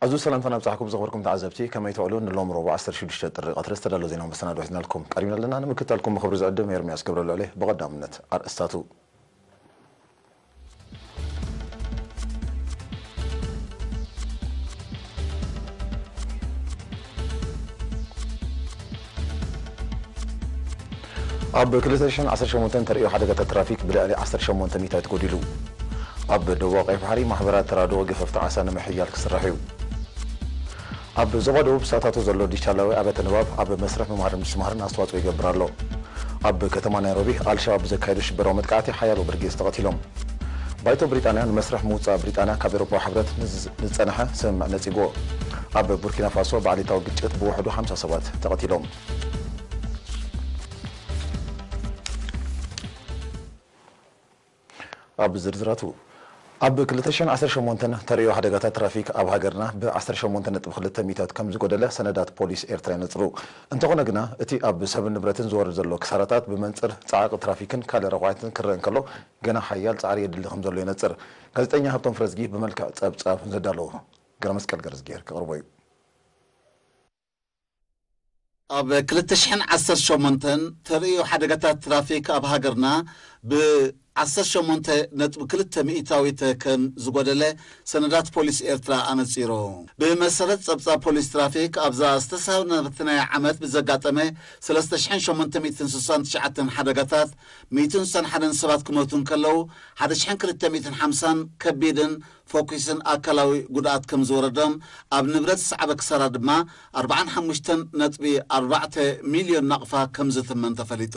ኣዝዩ ሰላምታና ኣብጻሕኩም ዘኽበርኩም ተዓዘብቲ፣ ከመይ ትውዕሉ? ንሎም ረቡዕ ዓሰርተ ሽዱሽተ ጥሪ ቀትሪ ዝተዳለወ ዜና መሰናዶ ሒዝናልኩም ቀሪብና ኣለና። ንምክትታልኩም ምኽብሪ ዝዕድም ኤርምያስ ገብረልዑል። ብቐዳምነት ኣርእስታቱ። ኣብ ክልተ ሽሕን ዓሰርተ ሸሞንተን ተርእዮ ሓደጋታት ትራፊክ ብልዕሊ ዓሰርተ ሸሞንተ ሚእታዊት ጎዲሉ። ኣብ ደቡብ ቀይሕ ባሕሪ ማሕበራት ተራድኦ ገፈፍቲ ዓሳ ንምሕያል ክስራሕ እዩ። ኣብ ዞባ ደቡብ ዝተኣታቶ ዘሎ ዲጂታላዊ ኣብያተ ንባብ ኣብ መስርሕ ምምሃርን ምስትምሃርን ኣስተዋፅኦ ይገብር ኣሎ። ኣብ ከተማ ናይሮቢ ኣልሸባብ ብዘካየዶ ሽበራዊ መጥቃዕቲ ሓያሎ ብርጌስ ተቐቲሎም። ባይቶ ብሪጣንያ ንመስርሕ ምውፃእ ብሪጣንያ ካብ ኤውሮፓዊ ሕብረት ንዝ-፣ ንዝፀንሐ ስምምዕ ነፂጎ። ኣብ ቡርኪና ፋሶ ብዓሌታዊ ግጭት ብውሕዱ ሓምሳ ሰባት ተቐቲሎም። ኣብ ዝርዝራቱ፣ ኣብ ክልተ ሽሕን ዓሰርተ ሸሞንተን ተርእዮ ሓደጋታት ትራፊክ ኣብ ሃገርና ብ ዓሰርተ ሸሞንተ ነጥቢ ክልተ ሚእታዊት ከም ዝጎደለ ሰነዳት ፖሊስ ኤርትራ የነጽሩ። እንተኾነ ግና፣ እቲ ኣብ ሰብን ንብረትን ዝወርድ ዘሎ ክሳራታት ብመንጽር ጻዕቂ ትራፊክን ካልእ ረቋሒትን ክረአ እንከሎ፣ ገና ሓያል ጻዕሪ የድሊ ከም ዘሎ የነጽር። ጋዜጠኛ ሃብቶም ፍረዝጊ ብመልክዕ ጸብጻብ ዘዳለዎ ገብረመስቀል ገረዝጊሄር ክቕርቦ እዩ። ኣብ ክልተ ሽሕን ዓሰርተ ሸሞንተን ተርእዮ ሓደጋታት ትራፊክ ኣብ ሃገርና ብ ዓሰርተ ሸሞንተ ነጥቢ ክልተ ሚእታዊት ከም ዝጎደለ ሰነዳት ፖሊስ ኤርትራ ኣነጺሩ። ብመሰረት ጸብጻብ ፖሊስ ትራፊክ፣ ኣብዛ ዝተሳነበትናያ ዓመት ብዘጋጠመ ሰለስተ ሽሕን ሸሞንተ ሚእትን ስሳን ትሽዓተን ሓደጋታት፣ ሚእትን ስሳን ሓደን ሰባት ክሞቱ እንከለዉ፣ ሓደ ሽሕን ክልተ ሚእትን ሓምሳን ከቢድን ፈኲስን ኣካላዊ ጉድኣት ከም ዝወረዶም፣ ኣብ ንብረት ዝሰዓበ ክሳራ ድማ ኣርባዓን ሓሙሽተን ነጥቢ ኣርባዕተ ሚልዮን ናቕፋ ከም ዝትመን ተፈሊጡ።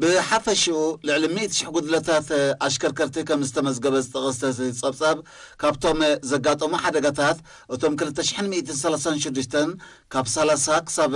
ብሓፈሽኡ፣ ልዕሊ ሚእቲ ሽሕ ጉድለታት ኣሽከርከርቲ ከም ዝተመዝገበ ዝጠቐሰ እቲ ጸብጻብ፣ ካብቶም ዘጋጠሙ ሓደጋታት፣ እቶም ክልተ ሽሕን ሚእትን ሰላሳን ሽዱሽተን ካብ ሰላሳ ክሳብ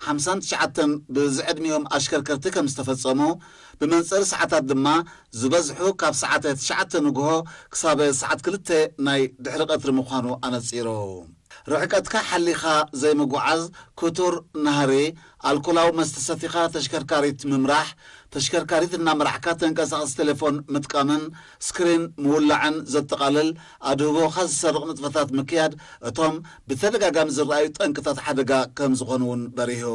ሓምሳን ትሽዓተን ብዝዕድሚኦም ኣሽከርከርቲ ከም ዝተፈጸሙ፣ ብመንጽር ሰዓታት ድማ ዝበዝሑ ካብ ሰዓት ትሽዓተ ንግሆ ክሳብ ሰዓት ክልተ ናይ ድሕሪ ቀትሪ ምዃኑ ኣነጺሩ። ርሕቀትካ ሓሊኻ ዘይምጉዓዝ፣ ክቱር ናህሪ፣ ኣልኮላዊ መስተ ሰቲኻ ተሽከርካሪት ምምራሕ፣ ተሽከርካሪት እናመራሕካ ተንቀሳቐሲ ቴሌፎን ምጥቃምን ስክሪን ምውላዕን ዘጠቓልል ኣድህቦኻ ዝሰርቕ ንጥፈታት ምክያድ፣ እቶም ብተደጋጋሚ ዝረኣዩ ጠንቅታት ሓደጋ ከም ዝኾኑ እውን በሪሁ።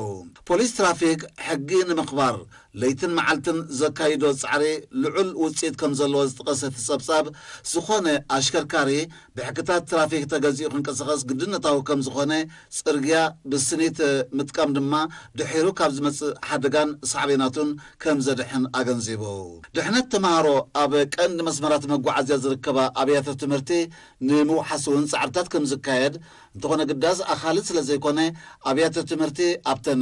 ፖሊስ ትራፊክ ሕጊ ንምኽባር ለይትን መዓልትን ዘካይዶ ጻዕሪ ልዑል ውጽኢት ከም ዘለዎ ዝጠቐሰ እቲ ጸብጻብ፣ ዝኾነ ኣሽከርካሪ ብሕግታት ትራፊክ ተገዚኡ ክንቀሳቐስ ግድነታዊ ከም ዝኾነ፣ ጽርግያ ብስኒት ምጥቃም ድማ ድሒሩ ካብ ዝመጽእ ሓደጋን ሳዕቤናቱን ከም ዘድሕን ኣገንዚቡ። ድሕነት ተማሃሮ ኣብ ቀንዲ መስመራት መጓዓዝያ ዝርከባ ኣብያተ ትምህርቲ ንምውሓስ እውን ጻዕርታት ከም ዝካየድ፣ እንተኾነ ግዳስ ኣኻሊ ስለ ዘይኮነ፣ ኣብያተ ትምህርቲ ኣብተን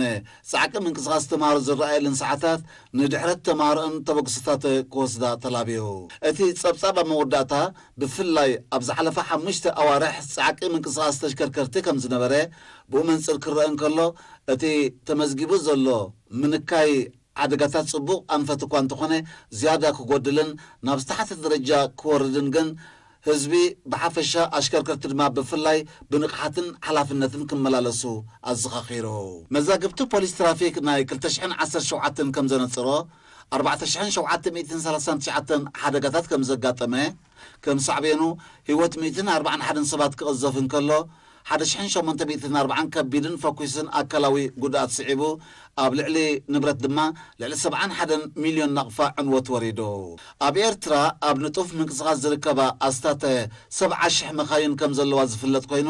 ጻዕቂ ምንቅስቓስ ተማሃሮ ዝረኣየለን ሰዓታት ንድሕረት ተማሃሮን ተበግሶታት ክወስዳ ተላብዩ። እቲ ጸብጻብ ኣብ መወዳእታ፣ ብፍላይ ኣብ ዝሓለፈ ሓሙሽተ ኣዋርሕ ጻዕቂ ምንቅስቓስ ተሽከርከርቲ ከም ዝነበረ፣ ብኡ መንጽር ክረአ እንከሎ፣ እቲ ተመዝጊቡ ዘሎ ምንካይ ሓደጋታት ጽቡቕ ኣንፈት እኳ እንተኾነ፣ ዝያዳ ክጎድልን ናብ ዝተሓተ ደረጃ ክወርድን ግን፣ ህዝቢ ብሓፈሻ ኣሽከርከርቲ ድማ ብፍላይ ብንቕሓትን ሓላፍነትን ክመላለሱ ኣዘኻኺሩ። መዛግብቲ ፖሊስ ትራፊክ ናይ ክልተ ሽሕን ዓሰርተ ሸውዓተን ከም ዘነጽሮ፣ ኣርባዕተ ሽሕን ሸውዓተ ሚእትን ሰላሳን ትሽዓተን ሓደጋታት ከም ዘጋጠመ፣ ከም ሳዕቤኑ ህይወት ሚእትን ኣርባዓን ሓደን ሰባት ክቕዘፍ እንከሎ፣ ሓደ ሽሕን ሸሞንተ ሚእትን ኣርባዓን ከቢድን ፈኲስን ኣካላዊ ጉድኣት ስዒቡ፣ ኣብ ልዕሊ ንብረት ድማ ልዕሊ ሰብዓን ሓደን ሚልዮን ናቕፋ ዕንወት ወሪዱ። ኣብ ኤርትራ ኣብ ንጡፍ ምንቅስቓስ ዝርከባ ኣስታት ሰብዓ ሽሕ መኻይን ከም ዘለዋ ዝፍለጥ ኮይኑ፣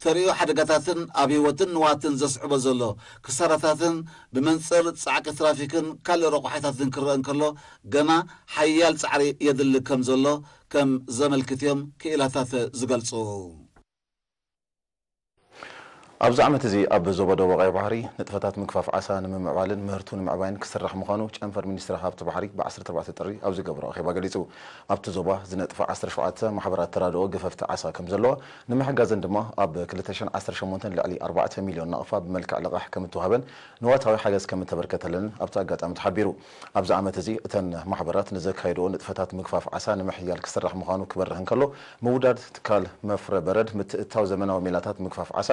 ተርእዮ ሓደጋታትን ኣብ ህይወትን ንዋትን ዘስዕቦ ዘሎ ክሳራታትን ብመንጽር ጻዕቂ ትራፊክን ካልእ ረቑሒታትን ክረአ እንከሎ፣ ገና ሓያል ጻዕሪ የድሊ ከም ዘሎ ከም ዘመልክት እዮም ክኢላታት ዝገልጹ። ኣብዚ ዓመት እዚ ኣብ ዞባ ደቡብ ቀይሕ ባሕሪ ንጥፈታት ምግፋፍ ዓሳ ንምምዕባልን ምህርቱ ንምዕባይን ክስራሕ ምዃኑ ጨንፈር ሚኒስትሪ ሃብቲ ባሕሪ ብ ዓሰርተ ኣርባዕተ ጥሪ ኣብ ዝገበሮ ኣኼባ ገሊጹ። ኣብቲ ዞባ ዝነጥፋ ዓሰርተ ሸውዓተ ማሕበራት ተራድኦ ገፈፍቲ ዓሳ ከም ዘለዋ፣ ንምሕጋዘን ድማ ኣብ ክልተ ሽሕን ዓሰርተ ሸሞንተን ልዕሊ ኣርባዕተ ሚልዮን ናቕፋ ብመልክዕ ልቓሕ ከም እተዋህበን ንዋታዊ ሓገዝ ከም እተበርከተለንን ኣብቲ ኣጋጣሚ ተሓቢሩ። ኣብዚ ዓመት እዚ እተን ማሕበራት ንዘካየድኦ ንጥፈታት ምግፋፍ ዓሳ ንምሕያል ክስራሕ ምዃኑ ክበርህ እንከሎ፣ ምውዳድ ትካል መፍረ በረድ፣ ምትእትታው ዘመናዊ ሜላታት ምግፋፍ ዓሳ፣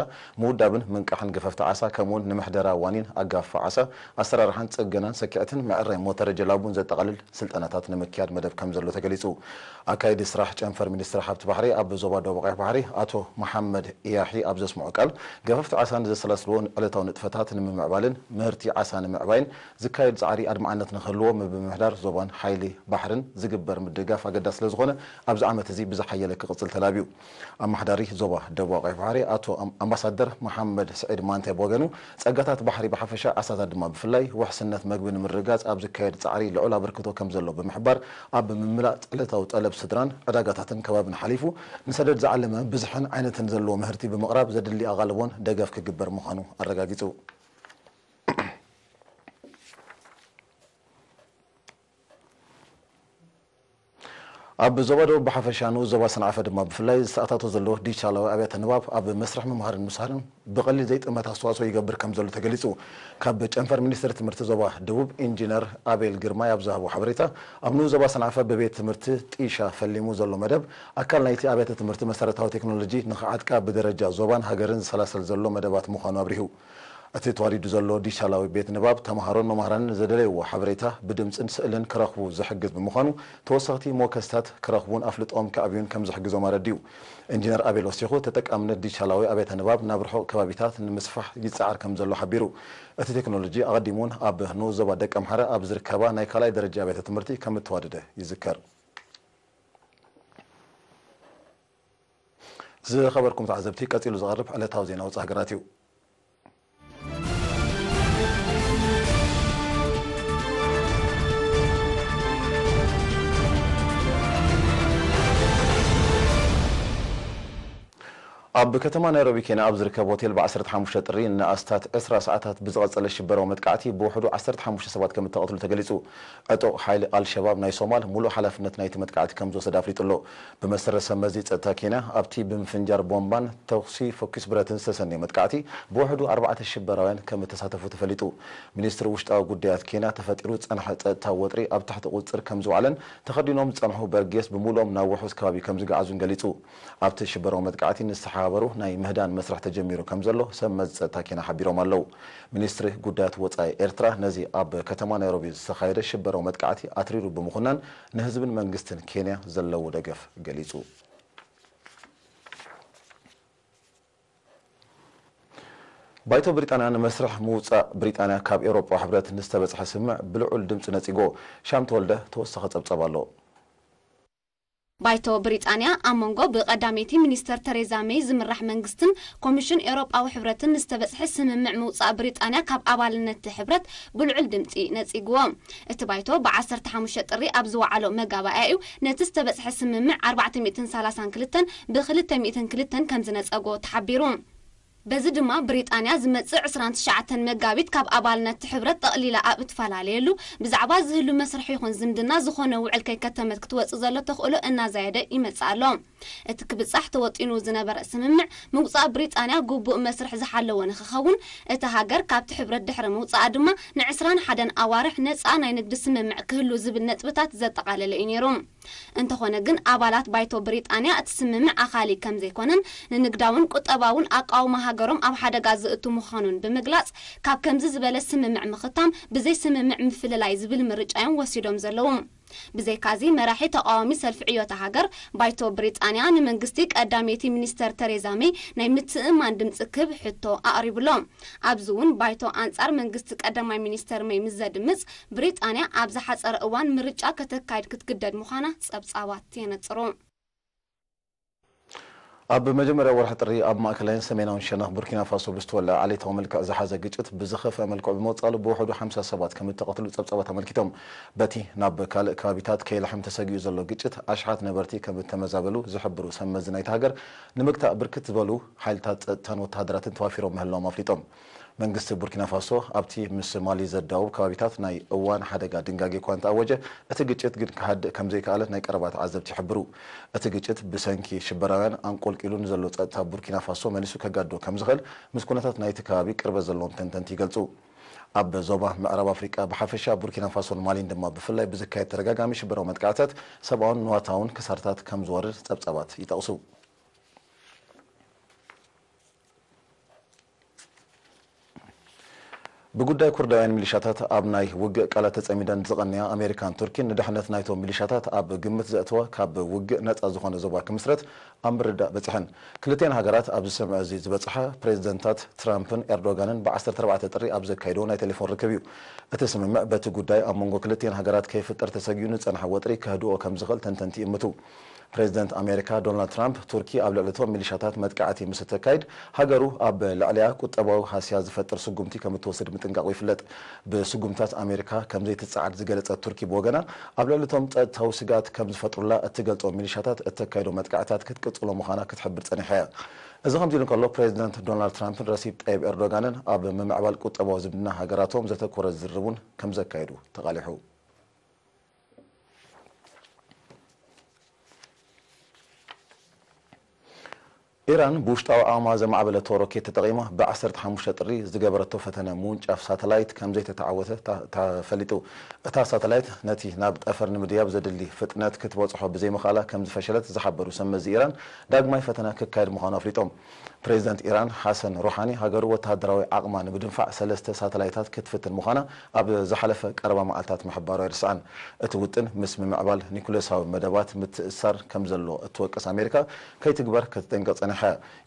ምውዳብን ምንቃሕን ገፈፍቲ ዓሳ፣ ከምኡውን ንምሕደራ ዋኒን ኣጋፋ ዓሳ፣ ኣሰራርሓን ጽገናን ሰኪዐትን ምዕራይ ሞተር ጀላቡን ዘጠቓልል ስልጠናታት ንምክያድ መደብ ከም ዘሎ ተገሊጹ። ኣካይዲ ስራሕ ጨንፈር ሚኒስትሪ ሃብቲ ባሕሪ ኣብ ዞባ ደቡብ ቀይሕ ባሕሪ ኣቶ መሓመድ ኢያሒ ኣብ ዘስምዖ ቃል፣ ገፈፍቲ ዓሳ ንዘሰላስልዎ ዕለታዊ ንጥፈታት ንምምዕባልን ምህርቲ ዓሳ ንምዕባይን ዝካየድ ጻዕሪ ኣድማዕነት ንክህልዎ ብምምሕዳር ዞባን ሓይሊ ባሕርን ዝግበር ምድጋፍ ኣገዳሲ ስለዝኾነ ኣብዚ ዓመት እዚ ብዝሓየለ ክቕጽል ተላብዩ። ኣመሓዳሪ ዞባ ደቡብ ቀይሕ ባሕሪ ኣቶ ኣም-፣ ኣምባሳደር መሓመድ ስዒድ ማንታይ ብወገኑ፣ ጸጋታት ባሕሪ ብሓፈሻ፣ ዓሳታት ድማ ብፍላይ ውሕስነት መግቢ ንምርግጋጽ ኣብ ዝካየድ ጻዕሪ ልዑል ኣበርክቶ ከም ዘሎ ብምሕባር፣ ኣብ ምምላእ ዕለታዊ ጠለብ ስድራን ዕዳጋታትን ከባብን ሓሊፉ፣ ንሰደድ ዝዓለመ ብዝሕን ዓይነትን ዘለዎ ምህርቲ ብምቕራብ ዘድሊ ኣቓልቦን ደገፍ ክግበር ምዃኑ ኣረጋጊጹ። ኣብ ዞባ ደቡብ ብሓፈሻ ንኡስ ዞባ ሰንዓፈ ድማ ብፍላይ ዝተኣታቶ ዘሎ ዲጂታላዊ ኣብያተ ንባብ ኣብ መስርሕ ምምሃርን ምስትምሃርን ብቐሊል ዘይጥመት ኣስተዋፅኦ ይገብር ከም ዘሎ ተገሊፁ። ካብ ጨንፈር ሚኒስትሪ ትምህርቲ ዞባ ደቡብ ኢንጂነር ኣቤል ግርማይ ኣብ ዝሃቦ ሓበሬታ፣ ኣብ ንኡስ ዞባ ሰንዓፈ ብቤት ትምህርቲ ጢሻ ፈሊሙ ዘሎ መደብ ኣካል ናይቲ ኣብያተ ትምህርቲ መሰረታዊ ቴክኖሎጂ ንኽዓጥቃ ብደረጃ ዞባን ሃገርን ዝሰላሰል ዘሎ መደባት ምዃኑ ኣብሪሁ። እቲ ተዋዲዱ ዘሎ ዲጂታላዊ ቤት ንባብ ተምሃሮን መምሃራንን ዘደለይዎ ሓበሬታ ብድምፅን ስእልን ክረኽቡ ዝሕግዝ ብምዃኑ፣ ተወሰኽቲ ሞከስታት ክረኽቡን ኣፍልጦኦም ከዕብዩን ከም ዝሕግዞም ኣረዲኡ። ኢንጂነር ኣቤል ወሲኹ፣ ተጠቃምነት ዲጂታላዊ ኣብያተ ንባብ ናብ ርሑቕ ከባቢታት ንምስፋሕ ይጸዓር ከም ዘሎ ሓቢሩ። እቲ ቴክኖሎጂ ኣቐዲሙ እውን ኣብ ንኡስ ዞባ ደቀምሓረ ኣብ ዝርከባ ናይ ካልኣይ ደረጃ ኣብያተ ትምህርቲ ከም እተዋደደ ይዝከር። ዝኸበርኩም ተዓዘብቲ፣ ቀጺሉ ዝቐርብ ዕለታዊ ዜና ውጽእ ሃገራት እዩ። ኣብ ከተማ ናይሮቢ ኬንያ ኣብ ዝርከብ ሆቴል ብ ዓሰርተ ሓሙሽተ ጥሪ ንኣስታት ዕስራ ሰዓታት ብዝቐጸለ ሽበራዊ መጥቃዕቲ ብውሕዱ ዓሰርተ ሓሙሽተ ሰባት ከም እተቐትሉ ተገሊጹ። ዕጡቕ ሓይሊ ኣልሸባብ ናይ ሶማል ሙሉእ ሓላፍነት ናይቲ መጥቃዕቲ ከም ዝወሰደ ኣፍሊጡ ኣሎ። ብመሰረት ሰብ መዚ ጸጥታ ኬንያ፣ ኣብቲ ብምፍንጃር ቦምባን ተኹሲ ፈኲስ ብረትን ዝተሰነየ መጥቃዕቲ ብውሕዱ ኣርባዕተ ሽበራውያን ከም እተሳተፉ ተፈሊጡ። ሚኒስትሪ ውሽጣዊ ጉዳያት ኬንያ፣ ተፈጢሩ ዝጸንሐ ጸጥታዊ ወጥሪ ኣብ ትሕቲ ቁጽጽር ከም ዝወዓለን ተኸዲኖም ዝጸንሑ በርጌስ ብምሉኦም ናብ ውሑስ ከባቢ ከም ዝገዓዙን ገሊጹ። ኣብቲ ሽበራዊ መጥቃዕቲ ንዝተሓባበሩ ናይ ምህዳን መስርሕ ተጀሚሩ ከም ዘሎ ሰብ መዚ ጸጥታ ኬንያ ሓቢሮም ኣለዉ። ሚኒስትሪ ጉዳያት ወጻኢ ኤርትራ ነዚ ኣብ ከተማ ናይሮቢ ዝተኻየደ ሽበራዊ መጥቃዕቲ ኣትሪሩ ብምኹናን ንህዝብን መንግስትን ኬንያ ዘለዎ ደገፍ ገሊጹ። ባይቶ ብሪጣንያ ንመስርሕ ምውጻእ ብሪጣንያ ካብ ኤውሮጳዊ ሕብረት ንዝተበጽሐ ስምምዕ ብልዑል ድምጺ ነጺጎ። ሻም ተወልደ ተወሳኺ ጸብጻብ ኣሎ። ባይቶ ብሪጣንያ ኣብ መንጎ ብቀዳመይቲ ሚኒስተር ተሬዛ ሜይ ዝምራሕ መንግስትን ኮሚሽን ኤውሮጳዊ ሕብረትን ንዝተበጽሐ ስምምዕ ምውጻእ ብሪጣንያ ካብ ኣባልነት እቲ ሕብረት ብልዑል ድምጺ ነጺግዎ። እቲ ባይቶ ብ ዓሰርተ ሓሙሽተ ጥሪ ኣብ ዝወዓሎ መጋባእያኡ ነቲ ዝተበጽሐ ስምምዕ ኣርባዕተ ሚእትን ሰላሳን ክልተን ብ ክልተ ሚእትን ክልተን ከም ዝነጸጎ ተሓቢሩ። በዚ ድማ ብሪጣንያ ዝመጽእ ዕስራን ትሽዓተን መጋቢት ካብ ኣባልነት እቲ ሕብረት ጠቕሊላ ኣብ እትፈላለየሉ ብዛዕባ ዝህሉ መስርሕ ይኹን ዝምድና ዝኾነ ውዕል ከይከተመት ክትወጽእ ዘሎ ተኽእሎ እናዛየደ ይመጽእ ኣሎ። እቲ ክብጻሕ ተወጢኑ ዝነበረ ስምምዕ ምውጻእ ብሪጣንያ ግቡእ መስርሕ ዝሓለወ ንክኸውን፣ እታ ሃገር ካብቲ ሕብረት ድሕሪ ምውጻኣ ድማ ንዕስራን ሓደን ኣዋርሕ ነጻ ናይ ንግዲ ስምምዕ ክህሉ ዝብል ነጥብታት ዘጠቓለለ እዩ ነይሩ። እንተኾነ ግን ኣባላት ባይቶ ብሪጣንያ እቲ ስምምዕ ኣኻሊ ከም ዘይኮነን ንንግዳውን ቁጠባውን ኣቃውማ ሃገሮም ኣብ ሓደጋ ዘእቱ ምዃኑን ብምግላጽ፣ ካብ ከምዚ ዝበለ ስምምዕ ምኽታም ብዘይ ስምምዕ ምፍልላይ ዝብል ምርጫ እዮም ወሲዶም ዘለዉ። ብዘይካዚ መራሒ ተቃዋሚ ሰልፊ ዕዮታ ሃገር ባይቶ ብሪጣንያ ንመንግስቲ ቀዳመይቲ ሚኒስተር ተሬዛ ሜይ ናይ ምትእምማን ድምጺ ክህብ ሕቶ ኣቕሪቡ ኣሎ። ኣብዚ እውን ባይቶ ኣንጻር መንግስቲ ቀዳማይ ሚኒስተር ሜይ ምስ ዘድምጽ፣ ብሪጣንያ ኣብ ዝሓጸረ እዋን ምርጫ ከተካይድ ክትግደድ ምዃና ጸብጻባት የነጽሩ። ኣብ መጀመርያ ወርሒ ጥሪ ኣብ ማእከላይን ሰሜናውን ሸነኽ ቡርኪና ፋሶ ብዝተወልዐ ዓሌታዊ መልክዕ ዝሓዘ ግጭት ብዝኸፍአ መልክዑ ብምቕጻሉ ብውሕዱ ሓምሳ ሰባት ከም እተቐትሉ ጸብጻባት ኣመልኪቶም። በቲ ናብ ካልእ ከባቢታት ከይልሕም ተሰጊኡ ዘሎ ግጭት ኣሽሓት ነበርቲ ከም እተመዛበሉ ዝሕብሩ ሰብ መዚ ናይታ ሃገር፣ ንምግታእ ብርክት ዝበሉ ሓይልታት ጸጥታን ወተሃደራትን ተዋፊሮም ምህላዎም ኣፍሊጦም። መንግስቲ ቡርኪና ፋሶ ኣብቲ ምስ ማሊ ዘዳውብ ከባቢታት ናይ እዋን ሓደጋ ድንጋጌ እኳ እንተኣወጀ፣ እቲ ግጭት ግን ክሃድእ ከም ዘይከኣለ ናይ ቀረባ ተዓዘብቲ ይሕብሩ። እቲ ግጭት ብሰንኪ ሽበራውያን ኣንቆልቂሉ ንዘሎ ጸጥታ ቡርኪና ፋሶ መሊሱ ከጋድዶ ከም ዝኽእል ምስ ኩነታት ናይቲ ከባቢ ቅርበት ዘለዎም ተንተንቲ ይገልጹ። ኣብ ዞባ ምዕራብ ኣፍሪቃ ብሓፈሻ ቡርኪና ፋሶን ማሊን ድማ ብፍላይ ብዝካየድ ተደጋጋሚ ሽበራዊ መጥቃዕታት ሰብኣውን ንዋታውን ክሳርታት ከም ዝወርድ ጸብጻባት ይጠቕሱ። ብጉዳይ ኩርዳውያን ሚሊሻታት ኣብ ናይ ውግእ ቃላት ተጸሚደን ዝቐንያ ኣሜሪካን ቱርኪን፣ ንድሕነት ናይቶም ሚሊሻታት ኣብ ግምት ዘእተወ ካብ ውግእ ነጻ ዝኾነ ዞባ ክምስረት ኣብ ምርዳእ በጺሐን። ክልቲኤን ሃገራት ኣብዚ ስምምዕ እዚ ዝበጽሓ ፕሬዚደንታት ትራምፕን ኤርዶጋንን ብ ዓሰርተ ኣርባዕተ ጥሪ ኣብ ዘካየድዎ ናይ ቴሌፎን ርክብ እዩ። እቲ ስምምዕ በቲ ጉዳይ ኣብ መንጎ ክልቲኤን ሃገራት ከይፍጠር ተሰጊኡ ንጸንሐ ወጥሪ ከህድኦ ከም ዝኽእል ተንተንቲ ይእምቱ። ፕሬዚደንት ኣሜሪካ ዶናልድ ትራምፕ፣ ቱርኪ ኣብ ልዕሊ እቶም ሚሊሻታት መጥቃዕቲ ምስ እተካይድ፣ ሃገሩ ኣብ ልዕሊኣ ቁጠባዊ ሃስያ ዝፈጥር ስጉምቲ ከም እትወስድ ምጥንቃቑ ይፍለጥ። ብስጉምትታት ኣሜሪካ ከም ዘይትጸዓድ ዝገለጸት ቱርኪ ብወገና፣ ኣብ ልዕሊ እቶም ጸጥታዊ ስግኣት ከም ዝፈጥሩላ እትገልጾም ሚሊሻታት እተካይዶ መጥቃዕትታት ክትቅጽሎ ምዃና ክትሕብር ጸኒሓ እያ። እዚ ከምዚ ኢሉ እንከሎ፣ ፕሬዚደንት ዶናልድ ትራምፕን ረሲፕ ጠይብ ኤርዶጋንን ኣብ ምምዕባል ቁጠባዊ ዝምድና ሃገራቶም ዘተኮረ ዝርርብ እውን ከም ዘካየዱ ተቓሊሑ። ኢራን ብውሽጣዊ ዓቕማ ዘማዕበለቶ ሮኬት ተጠቒማ ብ ዓሰርተ ሓሙሽተ ጥሪ ዝገበረቶ ፈተነ ምውንጫፍ ሳተላይት ከም ዘይተተዓወተ ታ-፣ ተፈሊጡ። እታ ሳተላይት ነቲ ናብ ጠፈር ንምድያብ ዘድሊ ፍጥነት ክትበጽሖ ብዘይምኽኣላ ከም ዝፈሸለት ዝሓበሩ ሰብ መዚ ኢራን፣ ዳግማይ ፈተነ ክካየድ ምዃኑ ኣፍሊጦም። ፕሬዚደንት ኢራን ሓሰን ሩሓኒ፣ ሃገሩ ወተሃደራዊ ዓቕማ ንምድንፋዕ ሰለስተ ሳተላይታት ክትፍትን ምዃና ኣብ ዝሓለፈ ቀረባ መዓልታት ምሕባሩ ኣይርስዓን። እቲ ውጥን ምስ ምምዕባል ኒኩሌሳዊ መደባት ምትእስሳር ከም ዘሎ እትወቅስ ኣሜሪካ፣ ከይትግበር ከተጠንቅቕ ጸኒሓ።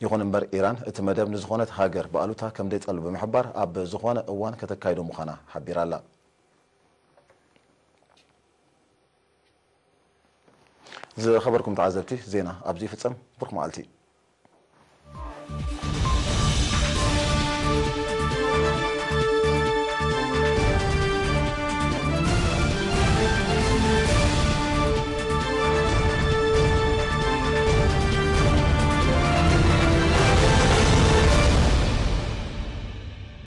ይኹን እምበር፣ ኢራን እቲ መደብ ንዝኾነት ሃገር ብኣሉታ ከም ዘይጸሉ ብምሕባር፣ ኣብ ዝኾነ እዋን ከተካይዶ ምዃና ሓቢራ ኣላ። ዝኸበርኩም ተዓዘብቲ፣ ዜና ኣብዚ ይፍጸም። ብሩኽ መዓልቲ።